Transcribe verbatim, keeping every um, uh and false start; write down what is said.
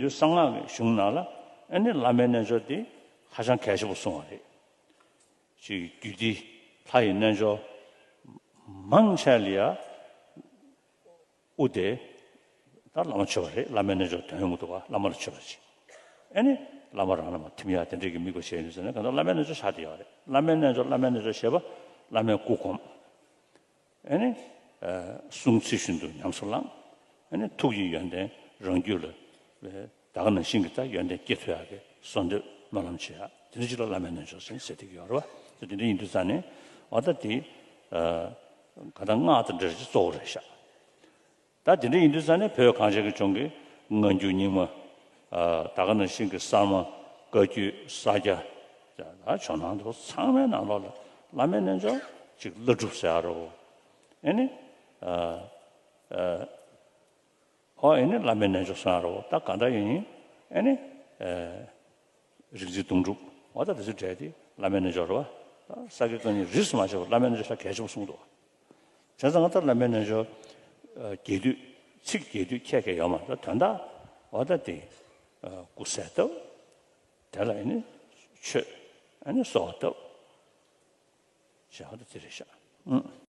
དུས་གསང་སྔགས་ཀྱི་གཞུང་ནང་ལ་ཨ་ནི་བླ་མའི་རྣལ་འབྱོར་དེ་ཧ་ཅང་གལ་ཆེན་པོ་གསུངས་པ་རེད། ཅིག་རྒྱུད་སྡེ་ལྷ་ཡི་རྣལ་འབྱོར་མང་ཆེ་ལ་ཡ་དབུ་དེ་ད་བླ་མ་མཆོད་པ་རེད། བླ་མའི་རྣལ་འབྱོར་དོན་ཡོང་གི་འདུག་ག་བླ་མ་ལ་མཆོད་པ་ཅིག་ཨ་ནི་བླ་མ་རང་ལ་མ་ཐིམ་ཡ་དེ་འདྲས་ཀྱི་དམིགས་པ་བྱས་ཡོད་ཟེར་ན་གང་ལྟར་བླ་མའི་རྣལ་འབྱོར་ཆགས་བསྡད་ཡོད་རེད། བླ་མའི་རྣལ་འབྱོར་བླ་མའི་རྣལ་འབྱོར་ཞེས་པ་བླ་མའི་སྐུ་སྒོམ། ཨ་ནི། ཨ་གསུང་ཚིག་བཞིན་དུ་ཉམས་སུ་བླངས། ཨ་ནི་ཐུགས་ཀྱི་ཡོན་ཏན་རང་རྒྱུད་ལ། ད་ག་ནང་བཞིན་གྱི་ད་ཡོན་ཏན་སྐྱེ་ཐུབ་ཡག་གི་གསོལ་འདེབས་སྨོན་ལམ་བྱེད་ཡག་དེ་འདྲ་ཅིག་ལ་བླ་མའི་རྣལ་འབྱོར་ཟེར་ཟེར་བསྡད་ཀྱི་ཡོད་རེད་བ། དེ་འདྲ་ཡིན་དུས་ཙང་ནས་འོ་ད་དེ། ཨ་ག་ད་སྔགས་དང་འབྲེལ་གྱི་གཙོ་བོ་རེད་ཤག་ད་དེ་འདྲ་ཡིན་དུས་ཙང་ནས་བོད་གངས་ཅན་གྱི་ལྗོངས་ཀྱི་སྔ་འགྱུར་རྙིང་མ། ཨ་ད་ག་ནང་བཞིན་གྱི་གསར་མ་བཀའ་བརྒྱུད་ས་སྐྱ། ད་ཇོ་ནང་དུ་ཚང་མའི་ནང་ལོགས་ལ་བླ་མའི་རྣལ་འབྱོར་ཅིག་བླ་སྒྲུབ་ཟེར་ཡ་རོ། ཨེ་ནི། ཨ་ཨ་ཨོ་ཨེ་ནི་བླ་མའི་རྣལ་འབྱོར་གསུང་ཡ་རོ། ད་ག་འདྲ་ཡིན་ཨེ་ནི། ཨ་རིག་འཛིན་དོན་གྲུབ་འོ་ད་དེ་ཚོའི་གྲས་དེ་བླ་མའི་རྣལ་འབྱོར་རེད་བ། ད་ས་དགེ་བཀའ་རྙིང་རིས་སུ་མ་ཆད་པར་བླ་མའི་རྣལ་འབྱོར་ཤ་གལ་ཆེན་པོ་གསུངས་འདུག་བྱས་ཙང་ང་ད་བླ་མའི་རྣལ་འབྱོར་རྒྱས་བསྡུས་ཚིག་རྒྱས་བསྡུས་ཁྱད་ཁྱད་ཡོད་མ་རེད། དོན་དག་འོ་ད་དེ་སྐུ་གསལ་བཏབ། དེ་ལ་ཨེ་ནི་མཆོད། ཨེ་ནི་གསོལ་བ་བཏབ། བྱས་འོ་ད་དེ་རེད་ཤག་ཨུ།